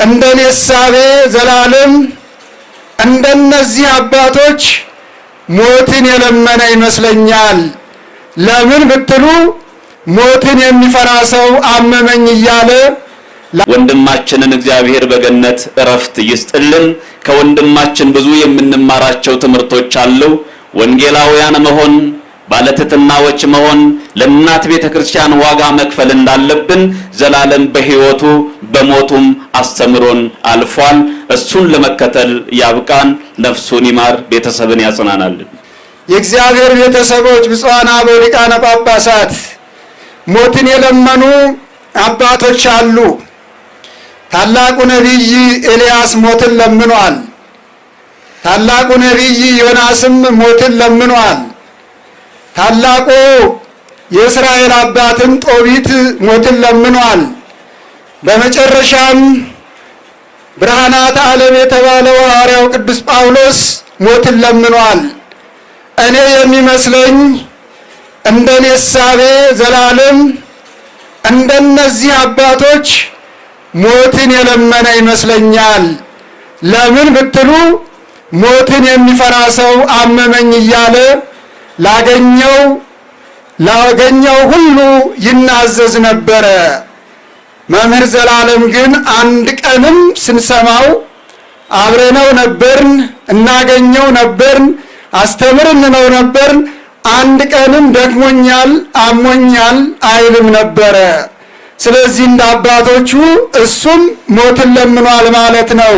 እንደኔ እሳቤ ዘላለም እንደነዚህ አባቶች ሞትን የለመነ ይመስለኛል። ለምን ብትሉ ሞትን የሚፈራ ሰው አመመኝ እያለ ወንድማችንን እግዚአብሔር በገነት እረፍት ይስጥልን። ከወንድማችን ብዙ የምንማራቸው ትምህርቶች አሉ። ወንጌላውያን መሆን፣ ባለትሕትናዎች መሆን፣ ለእናት ቤተ ክርስቲያን ዋጋ መክፈል እንዳለብን ዘላለም በሕይወቱ በሞቱም አስተምሮን አልፏል። እሱን ለመከተል ያብቃን። ነፍሱን ይማር፣ ቤተሰብን ያጽናናል። የእግዚአብሔር ቤተሰቦች ብፁዓን አበው ሊቃነ ጳጳሳት፣ ሞትን የለመኑ አባቶች አሉ። ታላቁ ነቢይ ኤልያስ ሞትን ለምኗል። ታላቁ ነቢይ ዮናስም ሞትን ለምኗል። ታላቁ የእስራኤል አባትም ጦቢት ሞትን ለምኗል። በመጨረሻም ብርሃናት ዓለም የተባለው ሐዋርያው ቅዱስ ጳውሎስ ሞትን ለምኗል። እኔ የሚመስለኝ እንደኔ እሳቤ ዘላለም እንደነዚህ አባቶች ሞትን የለመነ ይመስለኛል። ለምን ብትሉ ሞትን የሚፈራ ሰው አመመኝ እያለ ላገኘው ሁሉ ይናዘዝ ነበረ። መምህር ዘላለም ግን አንድ ቀንም ስንሰማው አብረነው ነበርን፣ እናገኘው ነበርን፣ አስተምር እንለው ነበርን። አንድ ቀንም ደክሞኛል፣ አሞኛል አይልም ነበረ። ስለዚህ እንደ አባቶቹ እሱም ሞትን ለምኗል ማለት ነው።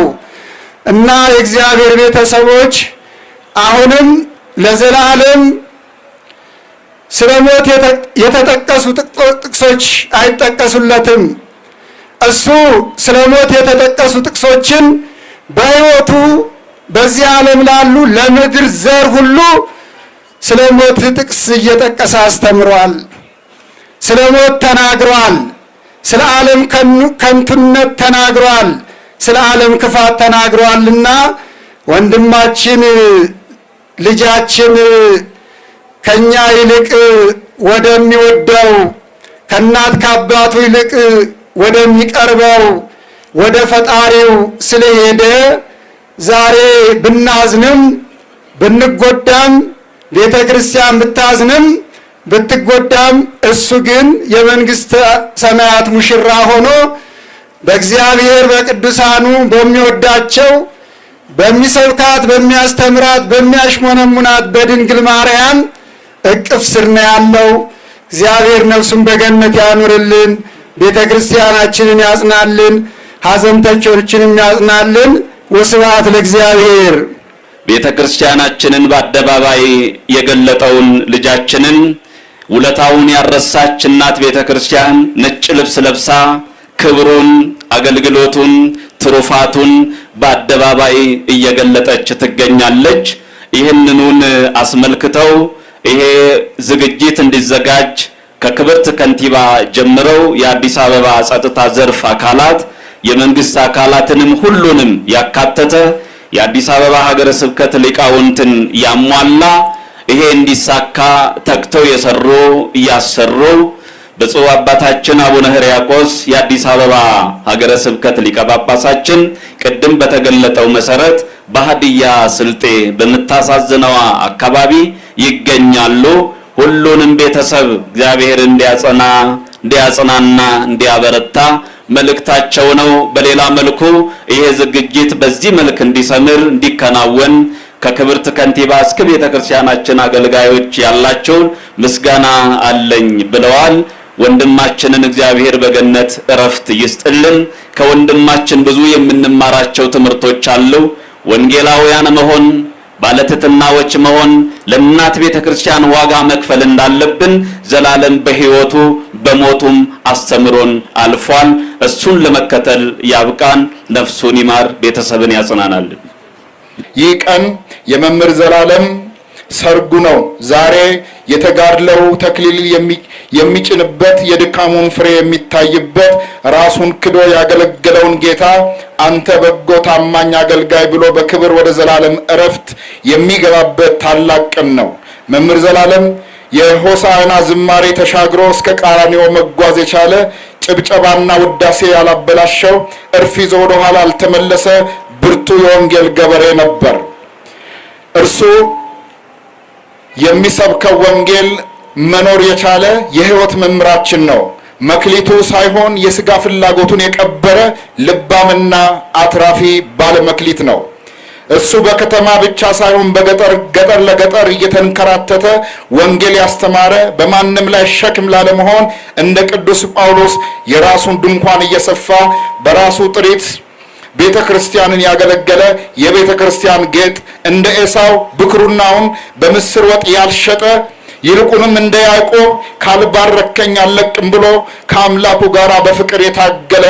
እና የእግዚአብሔር ቤተሰቦች፣ አሁንም ለዘላለም ስለ ሞት የተጠቀሱ ጥቅሶች አይጠቀሱለትም። እሱ ስለ ሞት የተጠቀሱ ጥቅሶችን በሕይወቱ በዚህ ዓለም ላሉ ለምድር ዘር ሁሉ ስለ ሞት ጥቅስ እየጠቀሰ አስተምሯል። ስለ ሞት ተናግሯል። ስለ ዓለም ከንቱነት ተናግሯል። ስለ ዓለም ክፋት ተናግሯልና ወንድማችን ልጃችን ከኛ ይልቅ ወደሚወደው፣ ከእናት ከአባቱ ይልቅ ወደሚቀርበው ወደ ፈጣሪው ስለሄደ ዛሬ ብናዝንም ብንጎዳም፣ ቤተ ክርስቲያን ብታዝንም ብትጎዳም፣ እሱ ግን የመንግስተ ሰማያት ሙሽራ ሆኖ በእግዚአብሔር በቅዱሳኑ በሚወዳቸው፣ በሚሰብካት፣ በሚያስተምራት፣ በሚያሽሞነሙናት በድንግል ማርያም እቅፍ ስር ነው ያለው። እግዚአብሔር ነፍሱን በገነት ያኑርልን፣ ቤተ ክርስቲያናችንን ያጽናልን፣ ሐዘንተኞችንም ያጽናልን። ወስብሐት ለእግዚአብሔር። ቤተ ክርስቲያናችንን በአደባባይ የገለጠውን ልጃችንን ውለታውን ያረሳች እናት ቤተ ክርስቲያን ነጭ ልብስ ለብሳ ክብሩን፣ አገልግሎቱን፣ ትሩፋቱን በአደባባይ እየገለጠች ትገኛለች። ይህንኑን አስመልክተው ይሄ ዝግጅት እንዲዘጋጅ ከክብርት ከንቲባ ጀምረው የአዲስ አበባ ጸጥታ ዘርፍ አካላት፣ የመንግስት አካላትንም ሁሉንም ያካተተ፣ የአዲስ አበባ ሀገረ ስብከት ሊቃውንትን ያሟላ፣ ይሄ እንዲሳካ ተግተው የሰሩ እያሰሩ ብፁዕ አባታችን አቡነ ሕርያቆስ የአዲስ አበባ ሀገረ ስብከት ሊቀ ጳጳሳችን ቅድም በተገለጠው መሰረት በሀዲያ ስልጤ በምታሳዝነዋ አካባቢ ይገኛሉ። ሁሉንም ቤተሰብ እግዚአብሔር እንዲያጸና፣ እንዲያጽናና፣ እንዲያበረታ መልእክታቸው ነው። በሌላ መልኩ ይሄ ዝግጅት በዚህ መልክ እንዲሰምር፣ እንዲከናወን ከክብርት ከንቲባ እስከ ቤተ ክርስቲያናችን አገልጋዮች ያላቸውን ምስጋና አለኝ ብለዋል። ወንድማችንን እግዚአብሔር በገነት እረፍት ይስጥልን። ከወንድማችን ብዙ የምንማራቸው ትምህርቶች አሉ። ወንጌላውያን መሆን፣ ባለትሕትናዎች መሆን፣ ለእናት ቤተ ክርስቲያን ዋጋ መክፈል እንዳለብን ዘላለም በሕይወቱ በሞቱም አስተምሮን አልፏል። እሱን ለመከተል ያብቃን። ነፍሱን ይማር፣ ቤተሰብን ያጽናናል። ይህ ቀን የመምህር ዘላለም ሰርጉ ነው። ዛሬ የተጋድለው ተክሊል የሚጭንበት፣ የድካሙን ፍሬ የሚታይበት፣ ራሱን ክዶ ያገለገለውን ጌታ አንተ በጎ ታማኝ አገልጋይ ብሎ በክብር ወደ ዘላለም እረፍት የሚገባበት ታላቅ ቀን ነው። መምህር ዘላለም የሆሳዕና ዝማሬ ተሻግሮ እስከ ቀራንዮ መጓዝ የቻለ ጭብጨባና ውዳሴ ያላበላሸው፣ እርፍ ይዞ ወደ ኋላ ያልተመለሰ ብርቱ የወንጌል ገበሬ ነበር። እርሱ የሚሰብከው ወንጌል መኖር የቻለ የሕይወት መምህራችን ነው። መክሊቱ ሳይሆን የሥጋ ፍላጎቱን የቀበረ ልባምና አትራፊ ባለመክሊት ነው። እሱ በከተማ ብቻ ሳይሆን በገጠር ገጠር ለገጠር እየተንከራተተ ወንጌል ያስተማረ፣ በማንም ላይ ሸክም ላለመሆን እንደ ቅዱስ ጳውሎስ የራሱን ድንኳን እየሰፋ በራሱ ጥሪት ቤተ ክርስቲያንን ያገለገለ የቤተ ክርስቲያን ጌጥ፣ እንደ ኤሳው ብኩርናውን በምስር ወጥ ያልሸጠ፣ ይልቁንም እንደ ያዕቆብ ካልባረከኝ አልለቅም ብሎ ከአምላኩ ጋር በፍቅር የታገለ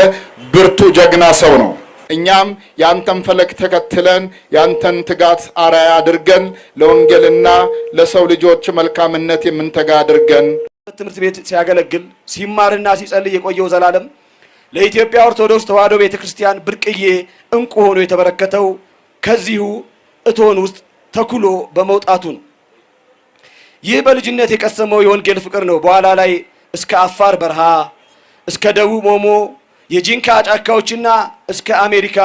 ብርቱ ጀግና ሰው ነው። እኛም ያንተን ፈለግ ተከትለን፣ ያንተን ትጋት አርአያ አድርገን፣ ለወንጌልና ለሰው ልጆች መልካምነት የምንተጋ አድርገን። ትምህርት ቤት ሲያገለግል፣ ሲማርና ሲጸልይ የቆየው ዘላለም ለኢትዮጵያ ኦርቶዶክስ ተዋሕዶ ቤተክርስቲያን ብርቅዬ እንቁ ሆኖ የተበረከተው ከዚሁ እቶን ውስጥ ተኩሎ በመውጣቱ ነው። ይህ በልጅነት የቀሰመው የወንጌል ፍቅር ነው በኋላ ላይ እስከ አፋር በረሃ፣ እስከ ደቡብ ኦሞ የጂንካ ጫካዎችና እስከ አሜሪካ፣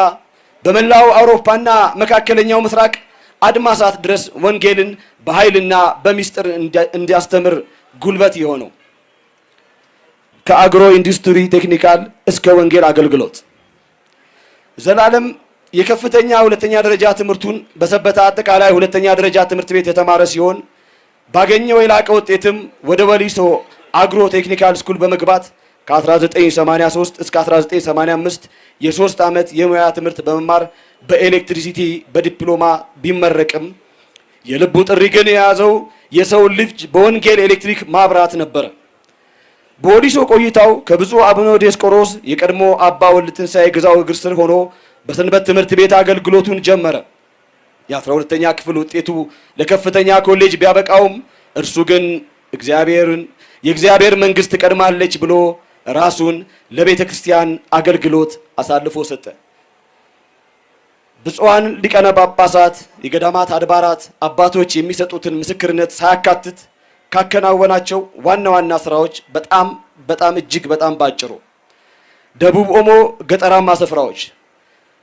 በመላው አውሮፓና መካከለኛው ምስራቅ አድማሳት ድረስ ወንጌልን በኃይልና በሚስጥር እንዲያስተምር ጉልበት የሆነው። ከአግሮ ኢንዱስትሪ ቴክኒካል እስከ ወንጌል አገልግሎት፣ ዘላለም የከፍተኛ ሁለተኛ ደረጃ ትምህርቱን በሰበታ አጠቃላይ ሁለተኛ ደረጃ ትምህርት ቤት የተማረ ሲሆን፣ ባገኘው የላቀ ውጤትም ወደ ወሊሶ agro technical school በመግባት ከ1983 እስከ 1985 የ3 ዓመት የሙያ ትምህርት በመማር በ electricity በዲፕሎማ ቢመረቅም፣ የልቡ ጥሪ ግን የያዘው የሰውን ልጅ በወንጌል ኤሌክትሪክ ማብራት ነበረ። በወሊሶ ቆይታው ከብፁዕ አቡነ ዲዮስቆሮስ የቀድሞ አባ ወልደ ትንሳኤ ግዛው እግር ስር ሆኖ በሰንበት ትምህርት ቤት አገልግሎቱን ጀመረ። የ12ኛ ክፍል ውጤቱ ለከፍተኛ ኮሌጅ ቢያበቃውም፣ እርሱ ግን እግዚአብሔርን የእግዚአብሔር መንግስት ትቀድማለች ብሎ ራሱን ለቤተ ክርስቲያን አገልግሎት አሳልፎ ሰጠ። ብፁዓን ሊቃነ ጳጳሳት፣ የገዳማት አድባራት አባቶች የሚሰጡትን ምስክርነት ሳያካትት ካከናወናቸው ዋና ዋና ስራዎች በጣም በጣም እጅግ በጣም ባጭሩ፣ ደቡብ ኦሞ ገጠራማ ስፍራዎች፣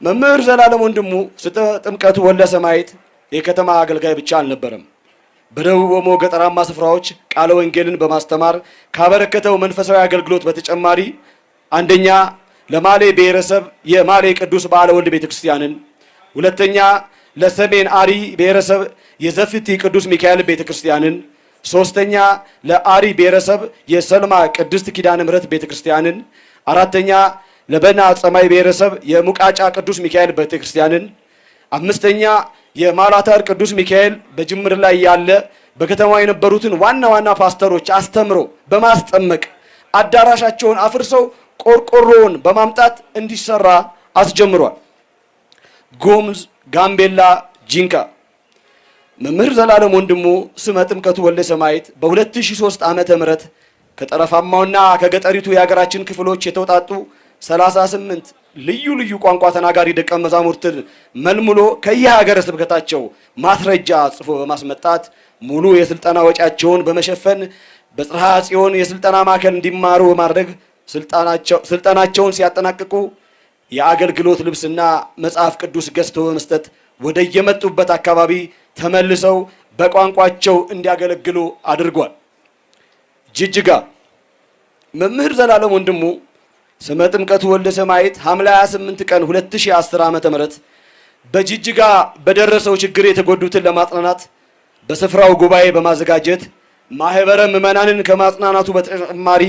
መምህር ዘላለም ወንድሙ ስመ ጥምቀቱ ወልደ ሰማዕት የከተማ አገልጋይ ብቻ አልነበረም። በደቡብ ኦሞ ገጠራማ ስፍራዎች ቃለ ወንጌልን በማስተማር ካበረከተው መንፈሳዊ አገልግሎት በተጨማሪ፣ አንደኛ ለማሌ ብሔረሰብ የማሌ ቅዱስ በዓለ ወልድ ቤተክርስቲያንን፣ ሁለተኛ ለሰሜን አሪ ብሔረሰብ የዘፍቲ ቅዱስ ሚካኤል ቤተክርስቲያንን፣ ሶስተኛ ለአሪ ብሔረሰብ የሰልማ ቅድስት ኪዳነ ምሕረት ቤተክርስቲያንን፣ አራተኛ ለበና ጸማይ ብሔረሰብ የሙቃጫ ቅዱስ ሚካኤል ቤተክርስቲያንን፣ አምስተኛ የማላታር ቅዱስ ሚካኤል በጅምር ላይ ያለ በከተማ የነበሩትን ዋና ዋና ፓስተሮች አስተምሮ በማስጠመቅ አዳራሻቸውን አፍርሰው ቆርቆሮውን በማምጣት እንዲሰራ አስጀምሯል። ጉሙዝ፣ ጋምቤላ፣ ጂንካ፣ መምህር ዘላለም ወንድሙ ስመ ጥምቀቱ ወልደ ሰማዕት በ2003 ዓመተ ምህረት ከጠረፋማውና ከገጠሪቱ የሀገራችን ክፍሎች የተውጣጡ 38 ልዩ ልዩ ቋንቋ ተናጋሪ ደቀ መዛሙርትን መልምሎ ከየሀገረ ስብከታቸው ማስረጃ ጽፎ በማስመጣት ሙሉ የስልጠና ወጪያቸውን በመሸፈን በጽርሐ ጽዮን የስልጠና ማዕከል እንዲማሩ በማድረግ፣ ስልጠናቸውን ሲያጠናቅቁ የአገልግሎት ልብስና መጽሐፍ ቅዱስ ገዝቶ በመስጠት ወደ የመጡበት አካባቢ ተመልሰው በቋንቋቸው እንዲያገለግሉ አድርጓል። ጅጅጋ፣ መምህር ዘላለም ወንድሙ ስመ ጥምቀቱ ወልደ ሰማዕት ሐምሌ 28 ቀን 2010 ዓ.ም. በጅጅጋ በደረሰው ችግር የተጎዱትን ለማጽናናት በስፍራው ጉባኤ በማዘጋጀት ማህበረ ምዕመናንን ከማጽናናቱ በተጨማሪ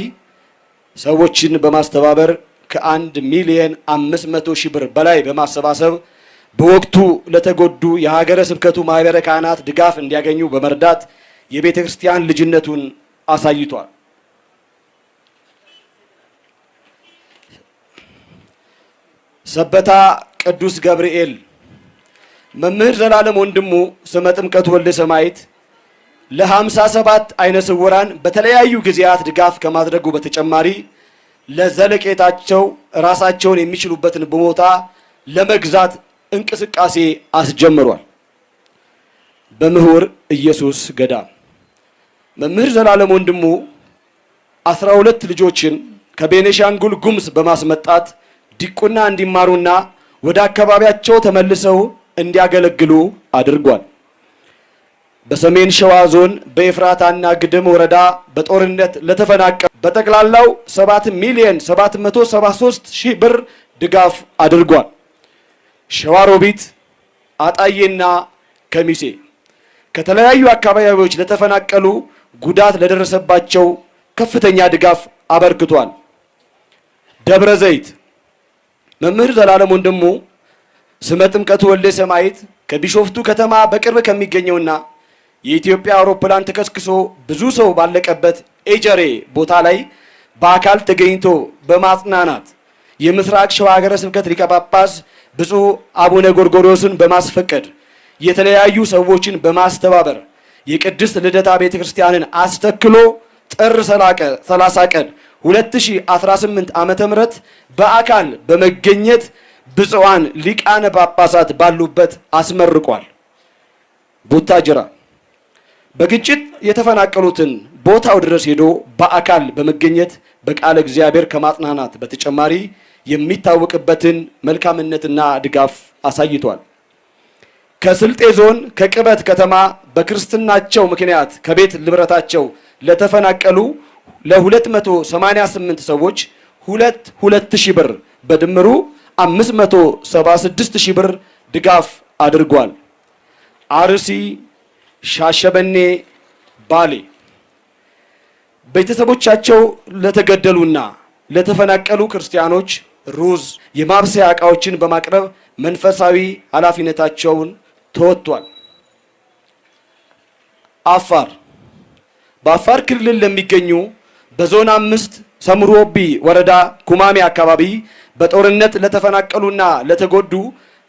ሰዎችን በማስተባበር ከ1,500,000 ብር በላይ በማሰባሰብ በወቅቱ ለተጎዱ የሀገረ ስብከቱ ማህበረ ካህናት ድጋፍ እንዲያገኙ በመርዳት የቤተ ክርስቲያን ልጅነቱን አሳይቷል። ሰበታ ቅዱስ ገብርኤል፣ መምህር ዘላለም ወንድሙ ስመ ጥምቀቱ ወልደ ሰማዕት ለ57 አይነ ስውራን በተለያዩ ጊዜያት ድጋፍ ከማድረጉ በተጨማሪ ለዘለቄታቸው ራሳቸውን የሚችሉበትን ቦታ ለመግዛት እንቅስቃሴ አስጀምሯል። በምሁር ኢየሱስ ገዳም፣ መምህር ዘላለም ወንድሙ 12 ልጆችን ከቤኔሻንጉል ጉሙዝ በማስመጣት ዲቁና እንዲማሩና ወደ አካባቢያቸው ተመልሰው እንዲያገለግሉ አድርጓል። በሰሜን ሸዋ ዞን በኤፍራታና ግድም ወረዳ በጦርነት ለተፈናቀሉ በጠቅላላው 7 ሚሊዮን 773 ሺህ ብር ድጋፍ አድርጓል። ሸዋሮቢት፣ አጣዬና ከሚሴ ከተለያዩ አካባቢዎች ለተፈናቀሉ ጉዳት ለደረሰባቸው ከፍተኛ ድጋፍ አበርክቷል። ደብረ ዘይት መምህር ዘላለም ወንድሙ ስመ ጥምቀቱ ወልደ ሰማዕት ከቢሾፍቱ ከተማ በቅርብ ከሚገኘውና የኢትዮጵያ አውሮፕላን ተከስክሶ ብዙ ሰው ባለቀበት ኤጀሬ ቦታ ላይ በአካል ተገኝቶ በማጽናናት የምስራቅ ሸዋ ሀገረ ስብከት ሊቀ ጳጳስ ብፁዕ አቡነ ጎርጎርዮስን በማስፈቀድ የተለያዩ ሰዎችን በማስተባበር የቅድስት ልደታ ቤተክርስቲያንን አስተክሎ ጥር 30 ቀን 2018 ዓመተ ምህረት በአካል በመገኘት ብፁዓን ሊቃነ ጳጳሳት ባሉበት አስመርቋል። ቡታጅራ በግጭት የተፈናቀሉትን ቦታው ድረስ ሄዶ በአካል በመገኘት በቃለ እግዚአብሔር ከማጽናናት በተጨማሪ የሚታወቅበትን መልካምነትና ድጋፍ አሳይቷል። ከስልጤ ዞን ከቅበት ከተማ በክርስትናቸው ምክንያት ከቤት ንብረታቸው ለተፈናቀሉ ለ288 ሰዎች 2,000 ብር በድምሩ 576 ሺህ ብር ድጋፍ አድርጓል። አርሲ፣ ሻሸበኔ፣ ባሌ ቤተሰቦቻቸው ለተገደሉና ለተፈናቀሉ ክርስቲያኖች ሩዝ፣ የማብሰያ ዕቃዎችን በማቅረብ መንፈሳዊ ኃላፊነታቸውን ተወጥቷል። አፋር በአፋር ክልል ለሚገኙ በዞን 5 ሰምሮቢ ወረዳ ኩማሜ አካባቢ በጦርነት ለተፈናቀሉና ለተጎዱ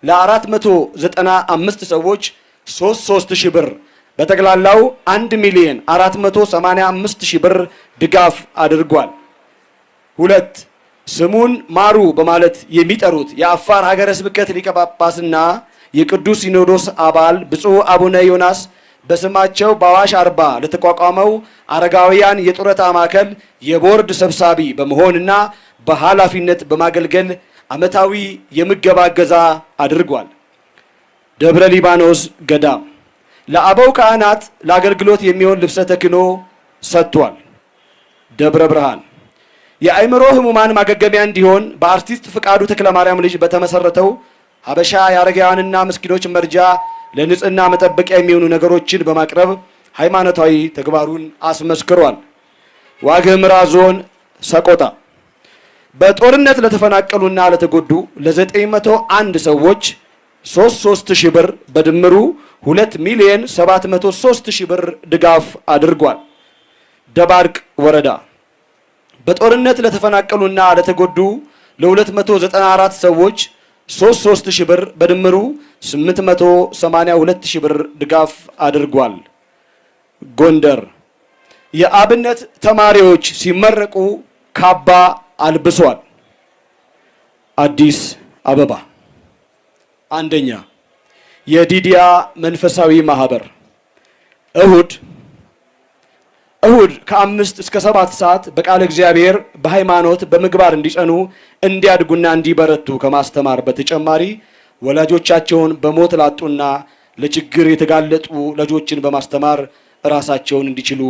ለ495 ሰዎች 3 ሺህ ብር በጠቅላላው 1 ሚሊዮን 485 ሺህ ብር ድጋፍ አድርጓል። ሁለት ስሙን ማሩ በማለት የሚጠሩት የአፋር ሀገረ ስብከት ሊቀ ጳጳስና የቅዱስ ሲኖዶስ አባል ብፁዕ አቡነ ዮናስ በስማቸው በአዋሽ 40 ለተቋቋመው አረጋውያን የጡረታ ማዕከል የቦርድ ሰብሳቢ በመሆንና በኃላፊነት በማገልገል ዓመታዊ የምገባ እገዛ አድርጓል። ደብረ ሊባኖስ ገዳም ለአበው ካህናት ለአገልግሎት የሚሆን ልብሰ ተክህኖ ሰጥቷል። ደብረ ብርሃን የአእምሮ ህሙማን ማገገሚያ እንዲሆን በአርቲስት ፍቃዱ ተክለማርያም ልጅ በተመሰረተው ሀበሻ የአረጋውያንና ምስኪኖች መርጃ ለንጽህና መጠበቂያ የሚሆኑ ነገሮችን በማቅረብ ሃይማኖታዊ ተግባሩን አስመስክሯል። ዋግኽምራ ዞን ሰቆጣ በጦርነት ለተፈናቀሉና ለተጎዱ ለ901 ሰዎች 3 ሺህ ብር በድምሩ 2 ሚሊዮን 703 ሺህ ብር ድጋፍ አድርጓል። ደባርቅ ወረዳ በጦርነት ለተፈናቀሉና ለተጎዱ ለ294 ሰዎች 3 ሺህ ብር በድምሩ 882 ሺህ ብር ድጋፍ አድርጓል። ጎንደር የአብነት ተማሪዎች ሲመረቁ ካባ አልብሷል። አዲስ አበባ አንደኛ የዲዲያ መንፈሳዊ ማህበር እሁድ እሁድ ከ5 እስከ 7 ሰዓት በቃለ እግዚአብሔር በሃይማኖት በምግባር እንዲጸኑ እንዲያድጉና እንዲበረቱ ከማስተማር በተጨማሪ ወላጆቻቸውን በሞት ላጡና ለችግር የተጋለጡ ልጆችን በማስተማር ራሳቸውን እንዲችሉ